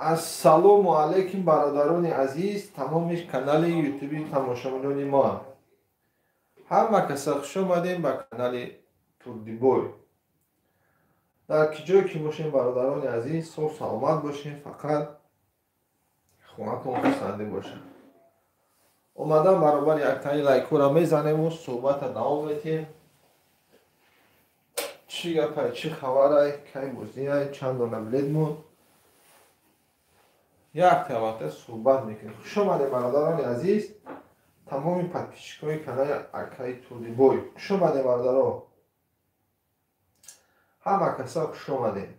Ассалому алайкум бародарони азиз, тамоми канали ютуби тамошобинони мо. Ҳама каса хуш омадем ба канали Турдибой. Дар ки ҷое ки бошем бародарони азиз, соҳ саломат бошем, фақат хонатон хурсандӣ бошад. Омадан баробари яктани лайкҳоро мезанему суҳбата давом метиҳем. Чӣ гапай, чӣ хабарай, кай бозиай, чанд дона билет монд. Як тавақта суҳбат мекунем. Хуш омадем бародарони азиз, тамоми подписчикои канали Акаи Турдибой. Хуш омадем бародаро. Ҳама каса хуш омадем.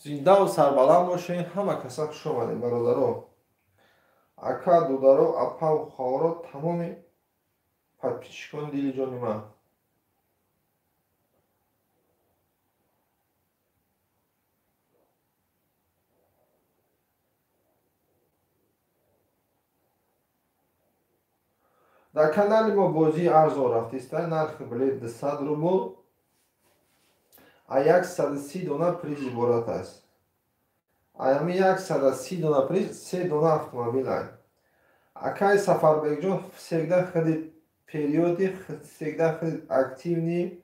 Зиндаву сарбаланд бошед, ҳама каса хуш омадем бародаро. Ака, додаро, апаву хоҳаро, тамоми подписчикони дили ҷони ман. Дар канали мо бозии арзон рафтиста, нархи билет 200 рубл, а 130 дона приз иборат аст. Аями 130 дона приз, 3 дона автомобил ай. Акай Сафарбекҷон всегда хеле периоди, всегда хеле активни,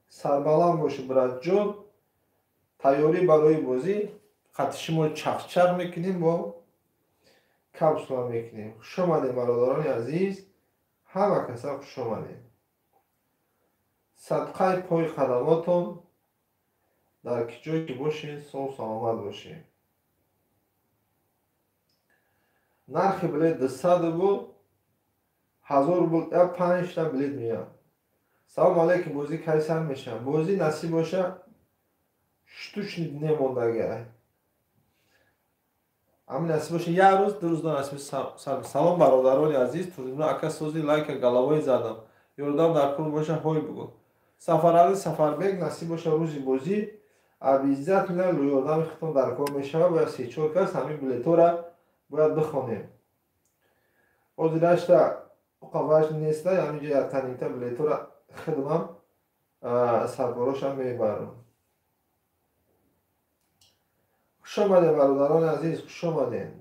сарбаланд боши братҷон. Тайёрӣ барои бозӣ қати шумо чақчақ мекунем, бо капсула мекунем. Хуш омадем бародарони азиз, ҳама каса хуш омадем. Садқаи пои хадамотон, дар ки ҷое ки бошед, соҳ саломат бошед. Нархи билет 200 рубл, 1000 рубл, я 5 та билет меяд. Салом алейкум, бозӣ кай сар мешавад? Бозӣ насиб боша штучни немондагиай. Ами насиб боша як рӯз, ду рӯз насиб сар. Салом бародарони азиз, Турдибой ака сози лайка головой задам. Ёрдам дар кор боша ҳой бугӯ. Сафарали Сафарбек насиб боша рӯзи бозӣ обязательно ёрдами худтон дар кор мешавад. Бояд се-чор кас ҳамин билетҳоро бояд бихонем. Ҳозирашта уқа важни неста, ҳаминҷо яктанимта билетҳоро хидмам сарпорошам мебарам. Хуш омадем бародарони азиз, хуш омадем.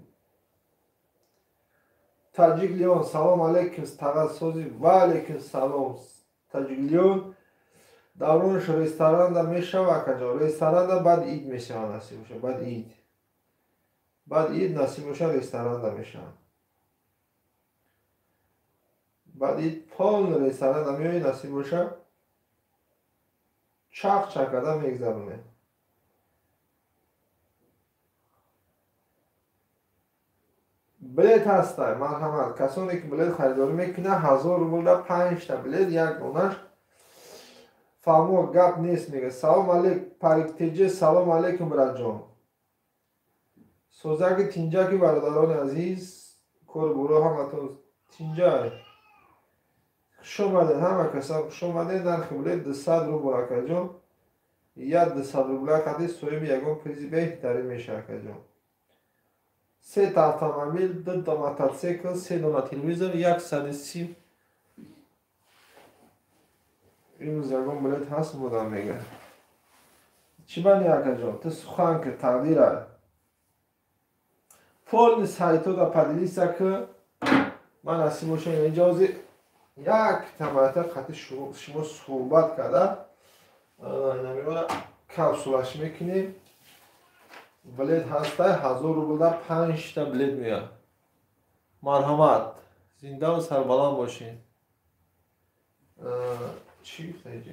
Таҷик Леон, салом алейкум, тағассози ва алейкум салом. Таҷик Леон, давронш ресторанда мешава акаҷон, ресторанда баъд ид мешава насиб боша, баъд ид. Баъд ид насиб боша ресторанда мешава. Баъд ид полн ресторанда меои насиб боша, чақ-чақ карда мегзаронем. Билет ҳастай, марҳамат. Касоне ки билет харидорӣ мекунанд, 1000 рублда 5 та билет, як донаш фаҳмо гап нест мега. Салом алейк Париктеҷе, салом алейкум братҷон. Созаки тинҷаки бародарони азиз, кору буро ҳаматон тинҷай. Хуш омадед, ҳама каса хуш омадед. Нархи билет 200 рубл акаҷон. Як 200 рубла қади соҳиби ягон призи беҳтарин мешава акаҷон. 3 та автомобил, 2 та мотоцикл, 3 дона телевизор, 130. Имрӯз ягон билет ҳаст будам мега. Чӣ бани акаҷон? Ту сухан ки тақдира. Полни сайтода поделиться ки ман насиб бошам инҷо ҳозир як тамарата қати шумо суҳбат карда, инамиёра капсулаш мекунем. Билет ҳастай, 1000 рублда 5 та билет меяд. Марҳамат, зиндаву сарбаланд бошед. Чӣ гуфта инҷо?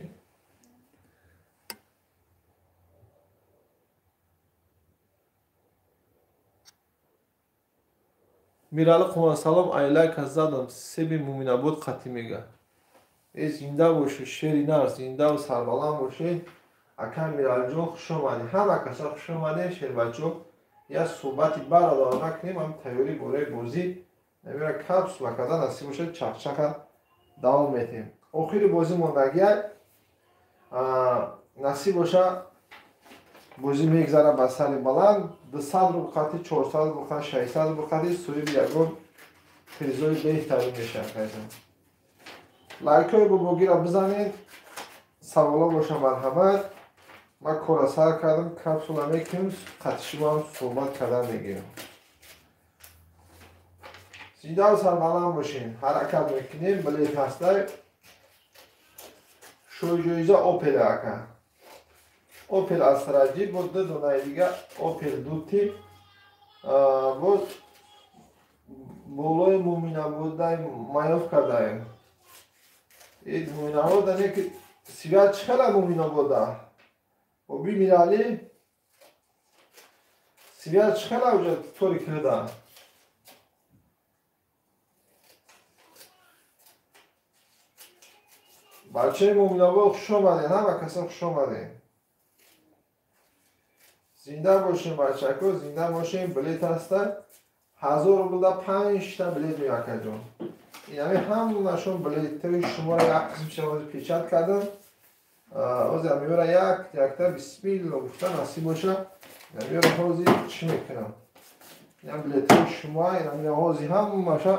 Мирали Қумар, салом, айлайка задам, себи Муминабод қатӣ мега. Э зинда бошед, шери нар, зиндаву сарбаланд бошед. Ака Миралиҷон, хуш омадед. Ҳама каса хуш омадед, шербачо. Як суҳбати бародарона кунем, ҳам тайёрӣ бораи бозӣ. Намира капсула карда насиб бошад, чақчақа давом метиҳем. Охири бозӣ мондагия насиб боша, бозӣ мегзара ба сари баланд. 200 рубл қати, 400 рубл қати, 600 рубл қати соҳиби ягон призои беҳтарин мешавад. Лайкҳои бобогиро бизанед. Саволо боша, марҳамат. Ман кора сар кардам, капсула мекунем, қати шумоам суҳбат кардан мегирем. Зиндаву сарбаланд бошем. Ҳаракат мекунем, билет ҳастай. Шоҳҷоиза Опел ака. Опел Астраҷи бо ду донаи дига Опел Дути. Боз болои Муминабодай маёф кардаем. Муминабода не ки свят чӣ хела Муминабода? Оби Мирали свят чӣ хела уҷа тори кирда? Бачаи Муминобод хуш омадед, ҳама каса хуш омадед. Зинда бошем, бачако, зинда бошем. Билет ҳаста 1000 рублда 5 та билет меояд, акаҷон. Инами ҳамашон билетҳои шуморо як қисмша ҳозир печат кардам. Ҳозир амиёра як якта бисмилло гуфта насиб боша. Инамиёра ҳозир чӣ мекунам? Инам билетҳои шумо, инамиёра ҳозир ҳамаша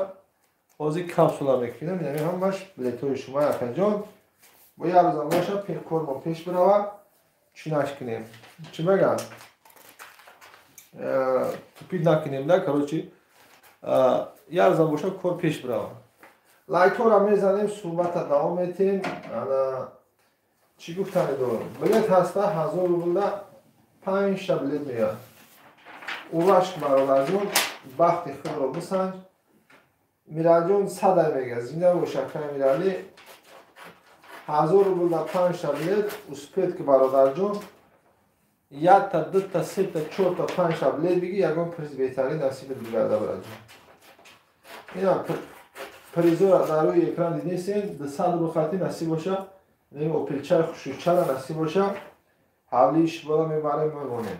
ҳозир капсула мекунам. Инами ҳамаш билетҳои шумо, акаҷон. Бо як рӯзам боша кормон пеш бирава, чӣ нашкунем? Чӣ мегӯям? Тупит накунем да, короче, як рӯзам боша кор пеш бирава. Лайкҳоро мезанем, суҳбата давом метиҳем. Ана чӣ гуфтане дорам? Билет ҳаста 1000 рублда 5 та билет меояд. Урашк бародарҷон, бахти худро бисанҷ. Миралиҷон садай мегӯяд. Зинда бош, акаи Миралӣ. 1000 рублда 5 та билет. Успед ки бародарҷон, якта, дута, сета, чорта, 5 та билет бигӣ, ягон приз беҳтарин насибат бигарда, бародарҷон. Ина призора дар рӯи экран дидесен, 200 рубл хати насиб боша. Нем опелчаи хушрӯчара насиб боша. Ҳавлии шибола мебарем, мемонем.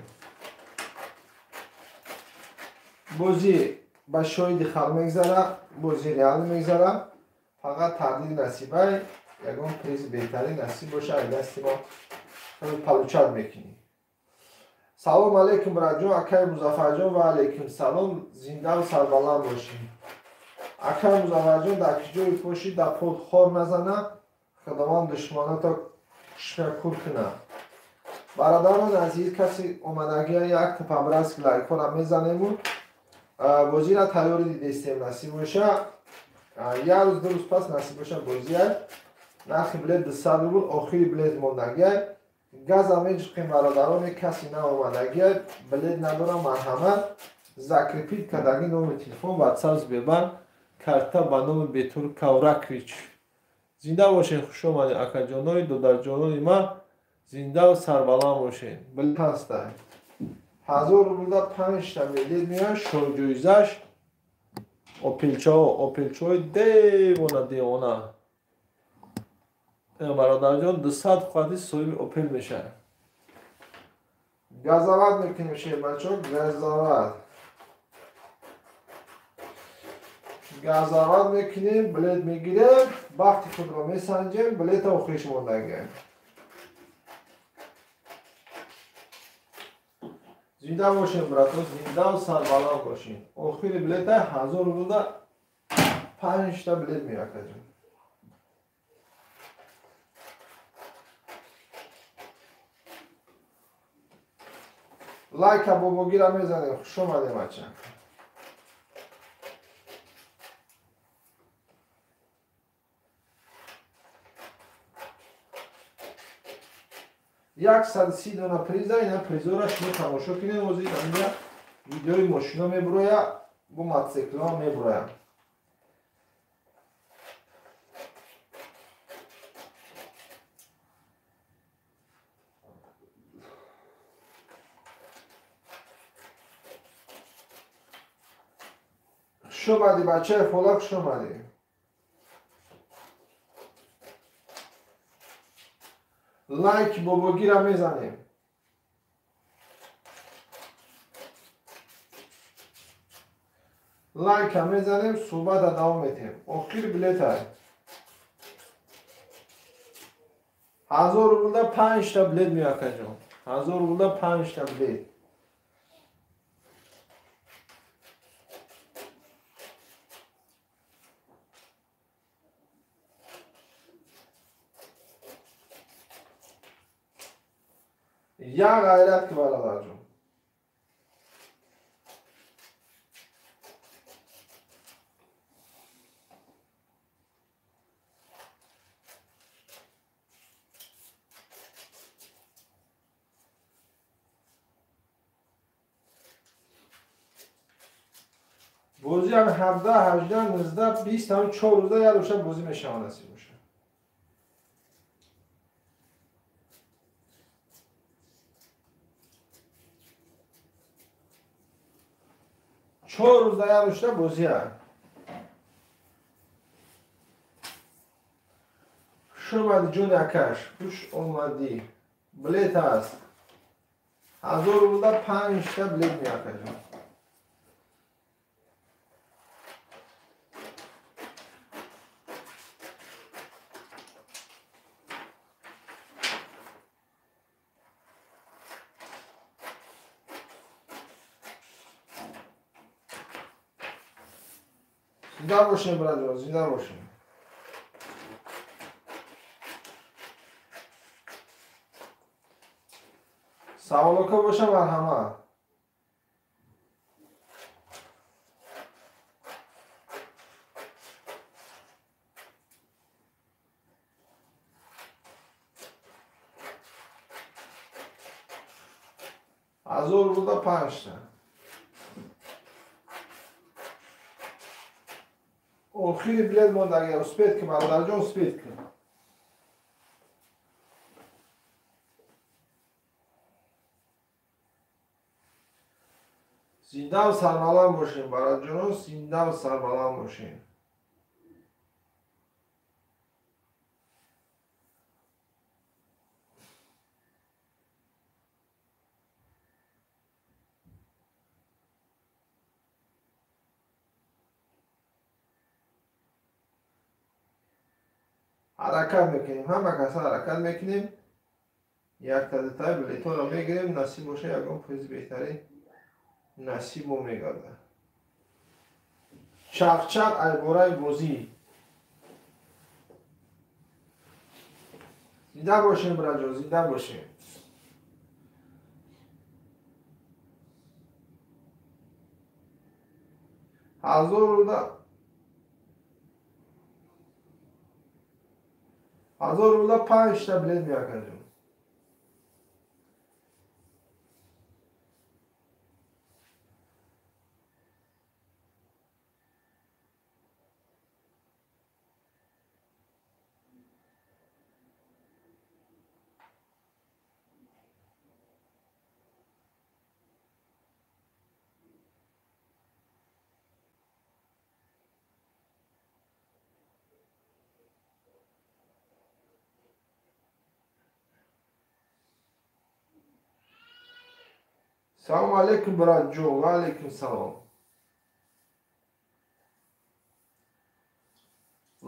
Бозӣ ба шоҳиди халқ мегзара, бозӣ реал мегзара. Фақат тақдири насибай, ягон приз беҳтарин насиб боша, ай дасти мо палучат мекунӣ. Салом алейкум, братҷон, акаи Музаффарҷон, ва алейкум салом. Зиндаву сарбаланд бошӣ. Акаи Музаффарҷон, дар ки ҷое бошӣ, дар под хор назана, худованд душманато кушна кур куна. Бародарон азиз, каси омадагия як тапабраски лайкҳоро мезанему. Бозиро тайёрӣ дидестем, насиб боша. Як рӯз, ду рӯз пас насиб боша бозия. Нархи билет 200 рубл, охири билет мондагия. Газа меҷиқем, бародароне, каси наомадагия, билет надорам, марҳамат. Закрепит кардаги номи телефон, ватсап, Сбербанк, карта ба номи Бетур Кавракович. Зинда бошед, хуш омадед, акаҷонои, додарҷонони ман, зиндаву сарбаланд бошед. Билет ҳаста 1000 рублда 5 та билет меояд, шоҳҷоизаш опелчаҳо, опелчаҳои девона девона. Бародарҷон, 200 қати соҳиби опел мешавад. Газават мекунем, шербачо, газават. Газават мекунем, билет мегирем, бахти худро месанҷем, билета охириш мондагием. Зинда бошем, брато, зиндаву сарбаланд бошем. Охири билета 1000 рублда 5 та билет меояд, акаҷон. Лайка бобогира мезанем, хуш омадем, бача. 130 дона приза, ина призора шумо тамошо кунед. Ҳозир инҷа видеои мошино мебуроя, бо мотоциклҳо мебуроя. Хуш омадӣ, бачаи хола, хуш омадӣ. Лайк бобогира мезанем. Лайка мезанем, суҳбата давом метиҳем. Охир билета. 1000 рублда 5 та билет меакаҷон. 1000 рублда 5 та билет. Я ғайрат ки бародарҷон. Бозӣ ҳам 17, 18, 19, 20 ҳам 4 рӯза як рӯза бозӣ мешавад насиб бошад. 4 рӯза як рӯза бозӣ аст. Хуш омадӣ ҷони акаш, хуш омадӣ. Билет аст. 1000 рубла 5 та билет меакаҷон. Зинда бошем, братҷон, зинда бошем. Саволоко боша марҳамат. 1000 рубла 5 та. Охири билет монда, агар успеть ки бародарҷон, успеть ки. Зиндаву сарбаланд бошем, бародарҷонон, зиндаву сарбаланд бошем. Ҳаракат мекунем, ҳама каса ҳаракат мекунем. Якта дутаи билетҳоро мегирем, насиб боша ягон призи беҳтарин насиб мо мегардад. Чақчақ айбораи бозӣ. Зинда бошем, браҷон, зинда бошем. 1000 рубла 1000 рубла 5 та билет меакаҷон. Салому алейкум, братҷон, ва алейкум салом.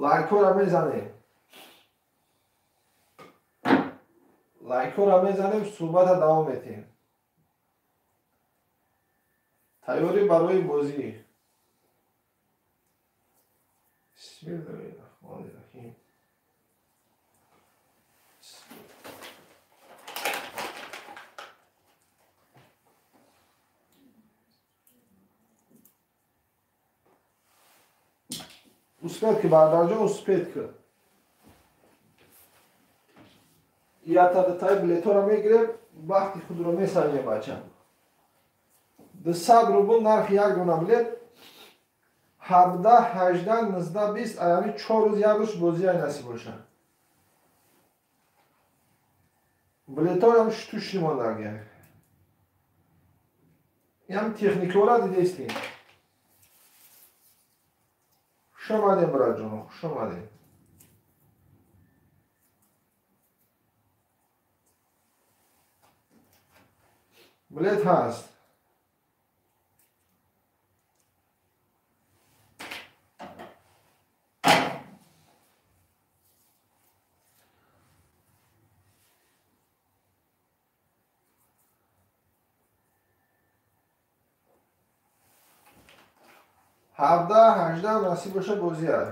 Лайкҳоро мезанем. Лайкҳоро мезанем, суҳбата давом метиҳем. Тайёрӣ барои бозӣ. Бисмиллоҳи раҳмони раҳим. Успеть ки, бародарҷон, успеть ки. Якта дутаи билетҳоро мегирем, вақти худро месанҷем, бача. 200 рубл нархи як дона билет. 17, 18, 19, 20, аями 4 рӯз як рӯз бозия насиб бошад. Билетҳоям штучный мондаги. Ям техникаро дидестем. Хуш омадем, братҷон, хуш омадем. Билет ҳаст. Ҳабдаҳ ҳаждаҳ насиб боша бозиай.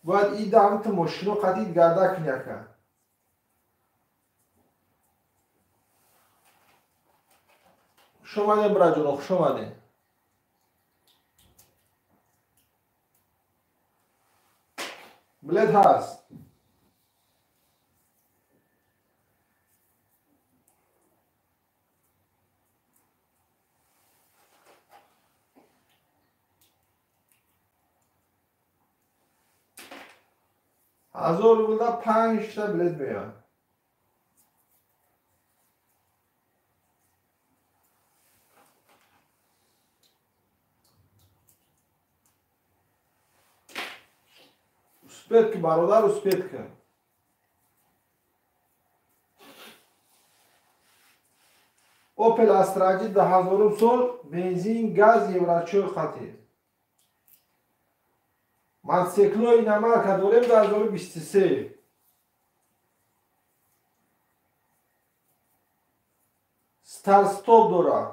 Бояд и дамту мошино қатид гарда кунӣ ака. Хуш омадем, бираҷоно, хуш омадем. Билет ҳаст. Ҳазор рублда панҷта билет меояд. Успеть ки, бародар, успеть ки. Опел Астраҷи 2000 сол, бензин, газ, еврочор хати. Мотоциклои иномарка дорем 2023. Старт-стоп дорад.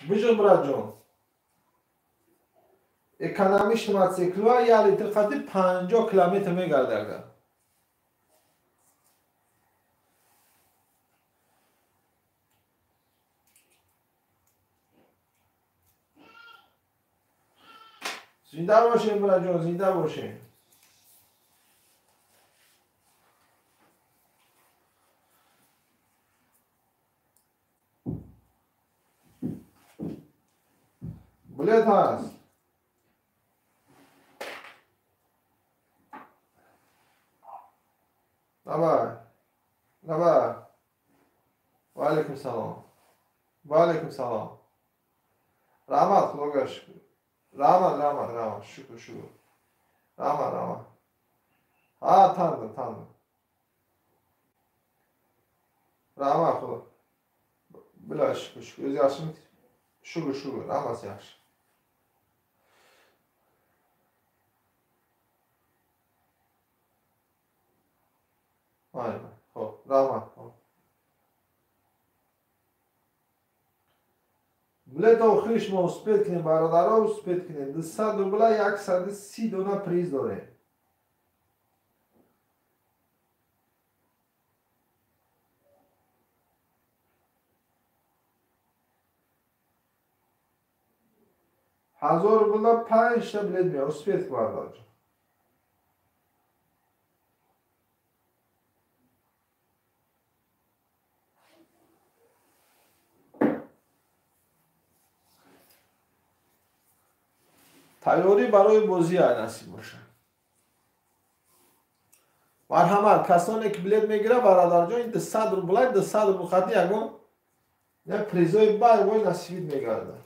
Биҷон, братҷон. Экономичный мотоцикло як литр қати 50 километр мегардад. Зинда бошем, братҷон, зинда бошем. Билет ҳаст. Давай. Давай. Ва алайкум салом. Ва алайкум салом. Раҳмат, Худога шукр. Раҳмат, раҳмат, раҳмат. Шукр, шукр. Раҳмат, раҳмат. Ҳа, тандим, тандим. Раҳмат, Худо. Била, шукр, шукр. O'zi yaxshimi? Шукр, шукр. Hammasi yaxshi. Mayli. Xo'p, rahmat. Билет охириш мо успеть кунем, бародаро, успеть кунем. 200 рубла 130 дона приз дорем. Ҳазор рубла панҷта билет меояд. Успеть бародарҷон. Тайёрӣ барои бозӣ насиб бошад. Марҳамат, касоне ки билет мегирад, бародарҷон, ин 200 рубла, 200 рубл хати ягон як призои бай насибит мегардад.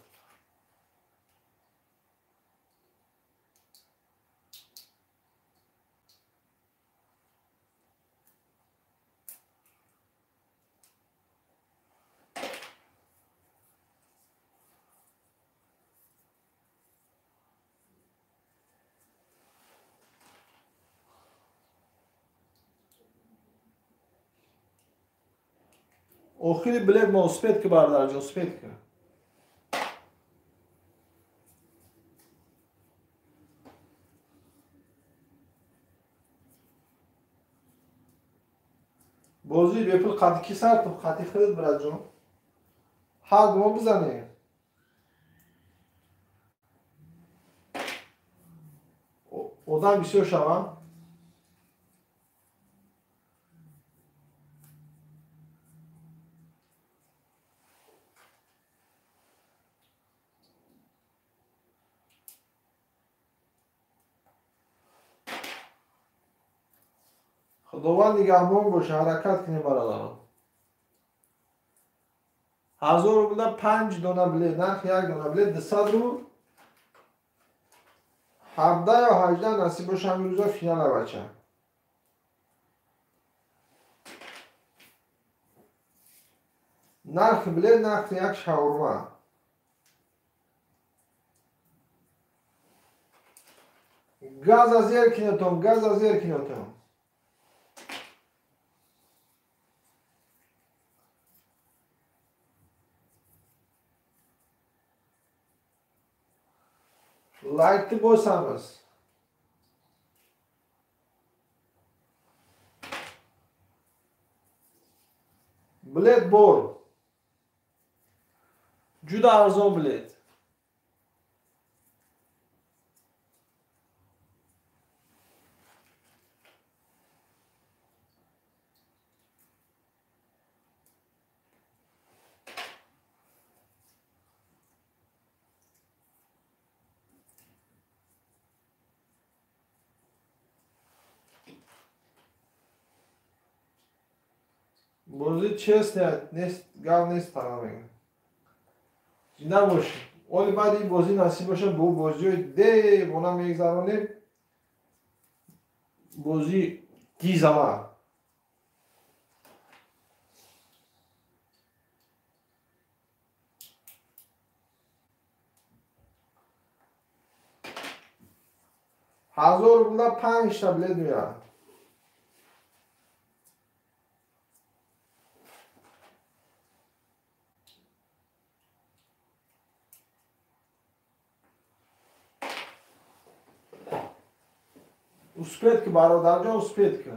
Охири билет мо успеть ки, бародарҷон, успеть ки. Бозии бепул қати ки сар ту қати худат, братҷон. Ҳар мо бизанем. Одам бисёр шаванд. Худованд нигаҳбон боша, ҳаракат кунем, бародарон. 1000 рубла 5 дона билет, нархи як дона билет 200 рубл. 17 ё 18 насиб боша ҳамин рӯза финала бача. Нархи билет нархи як шаурма. Газа зер кинотон, газа зер кинотон. Лайкni bosamiz. Bilet bor. Juda arzon bilet. Бозӣ честно нест, гап нест тага мегӯям. Зинда бошед. Оли баъди ин бозӣ насиб бошад, бо бозиҳои девона мегзаронем. Бозии гизава. Ҳазор рубла 5 та билет меояд. Успеть ки, бародарҷон, успеть ки.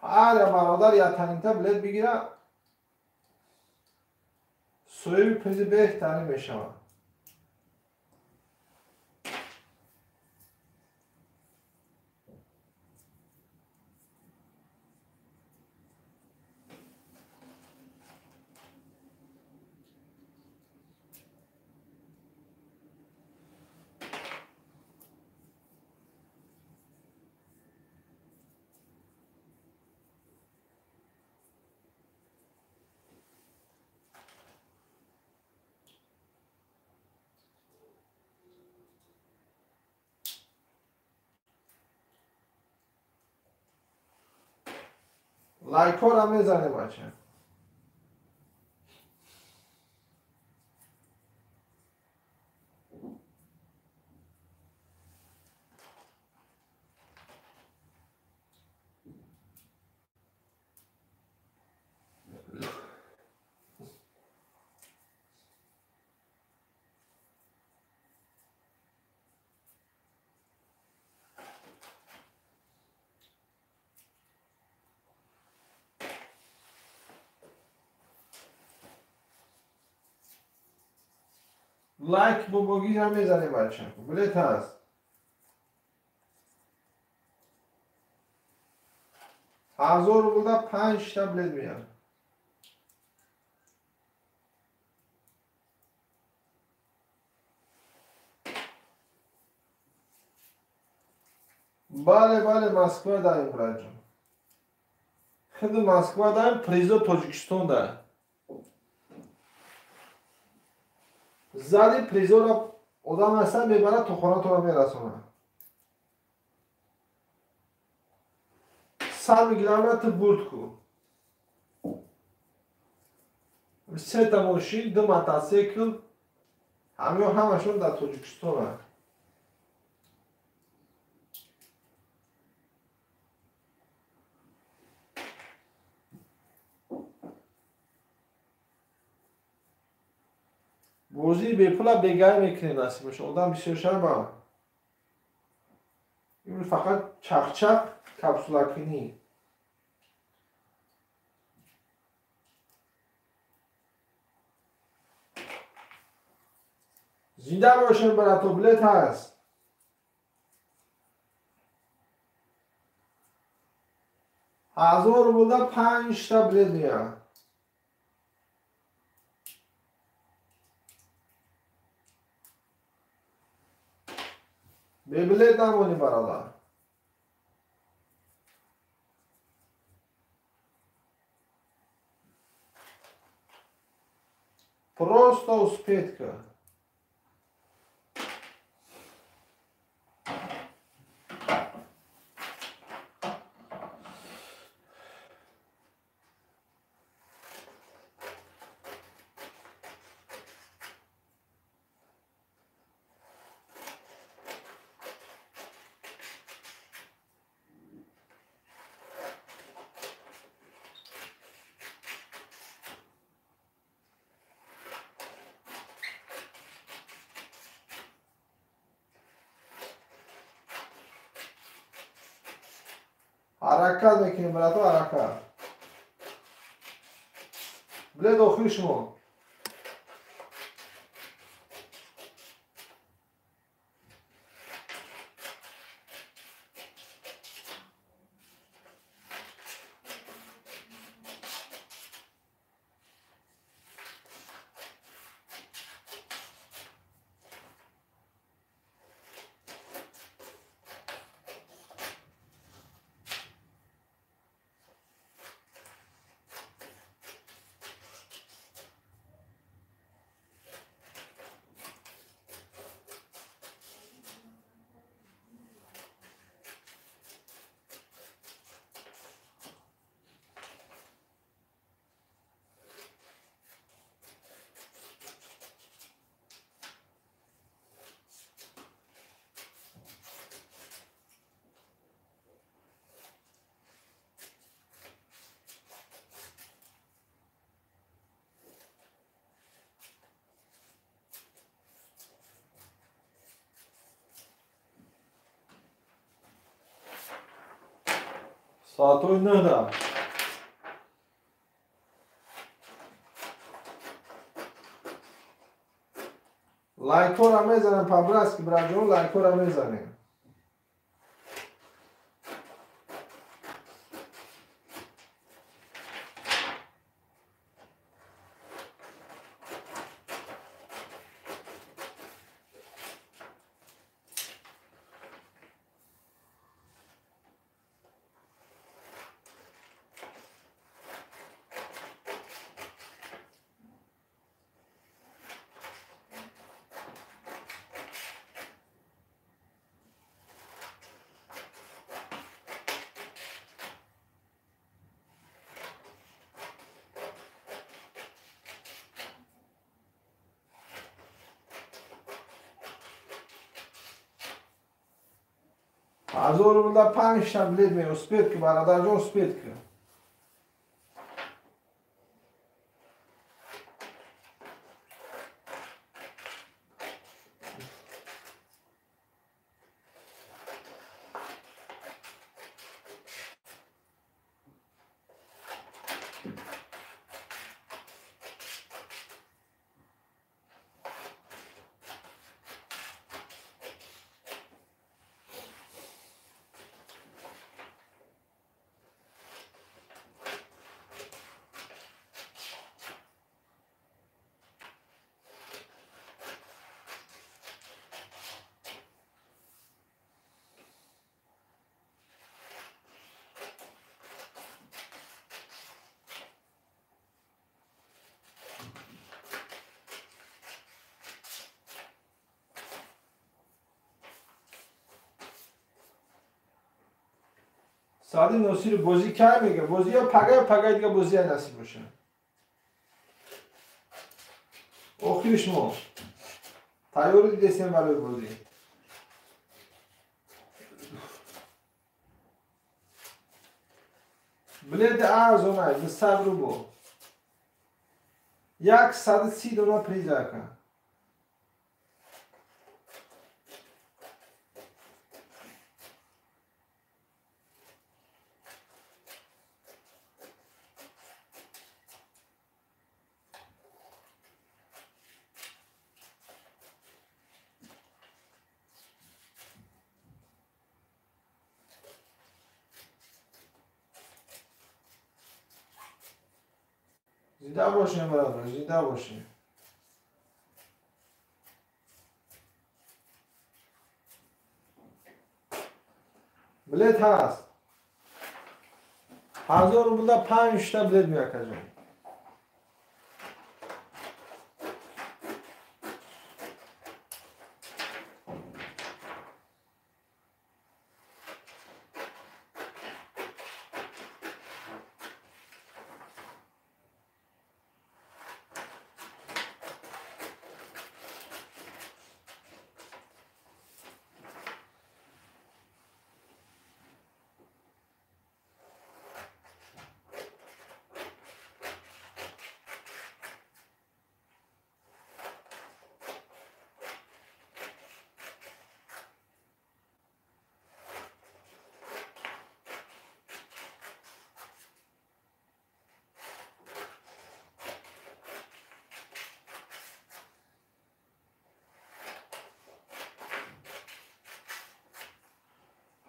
Ҳар як бародар яктанита билет бигира, соҳиби призи беҳтарин мешавад. Лайкҳоро мезанем, бача. Лайк бобогиро мезанем, бача. Билет ҳаст. 1000 рубла 5 та билет меяд. Бале, бале, Москва даем, братҷон. Худи Москва даем, призо Тоҷикистон даем. Зади призора одам ҳастан мебарад, то хонатонро мерасонад. Самое главное, ту бурд ку. Сета мошин, ду мотоцикл, ҳамиҳо ҳамашон дар Тоҷикистонанд. Бозии бепула бегай мекунем, насиб боша. Одам бисёр шаба. Имрӯз фақат чақчақ, капсулакунӣ. Зинда бошем, брато, билет ҳаст. 1000 рубла 5 та билет меяд. Бебилет намонӣ, бародар. Просто успеть ка. Ҳаракат мекунем, брато, ҳаракат. Билет охири шумо. Соатҳои 9. Лайкҳоро мезанем по-братски, братҷон, лайкҳоро мезанем. Ҳазор рубл 5 та билет ме успеть ки, бародарҷон, успеть ки. Саъди Носири бозӣ кай мега? Бозӣ ё пага, ё пагаи дига бозия насиб боша. Охири шумо тайёрӣ дидесем барои бозӣ. Билети арзонай 200 рубл. 130 дона приз ака. Зинда бошем, бародар, зинда бошем. Билет ҳаст. 1000 рубл 5 та билет меакаҷон.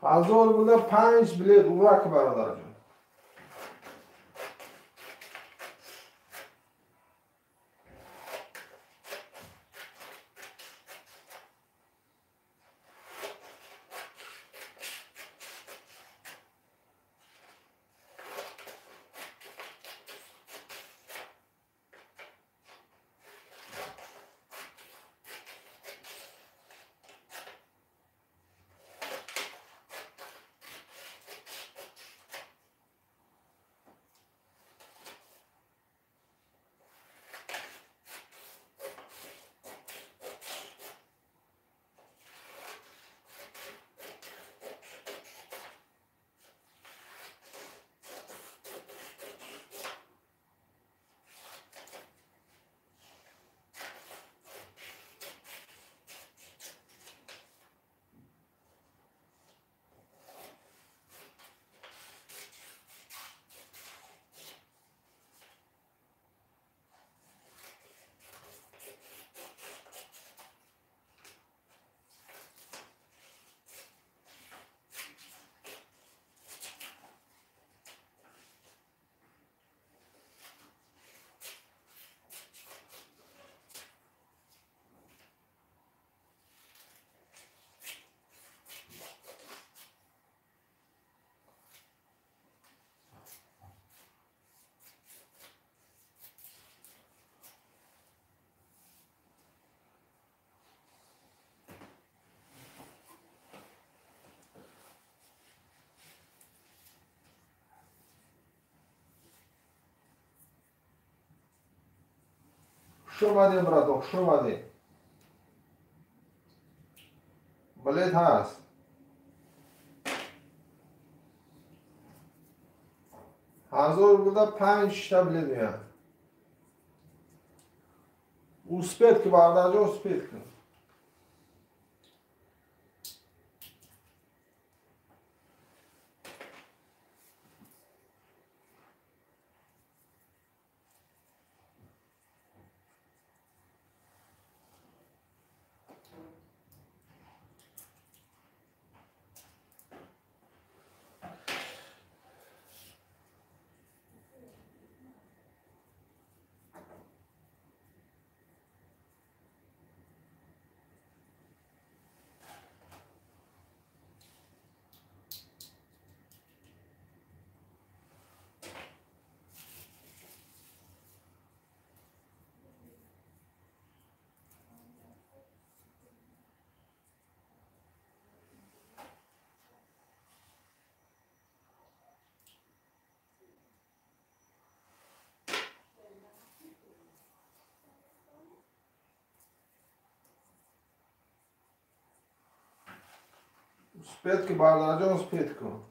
1000 рубл 5 билет ура ки бародарҷон. Хуш омадем, братон, хуш омадем. Билет ҳаст. 1000 рубл 5 та билет меяд. Успеть ки бародарҷон, успеть ки. Успеть ки бародарҷон, успеть кун.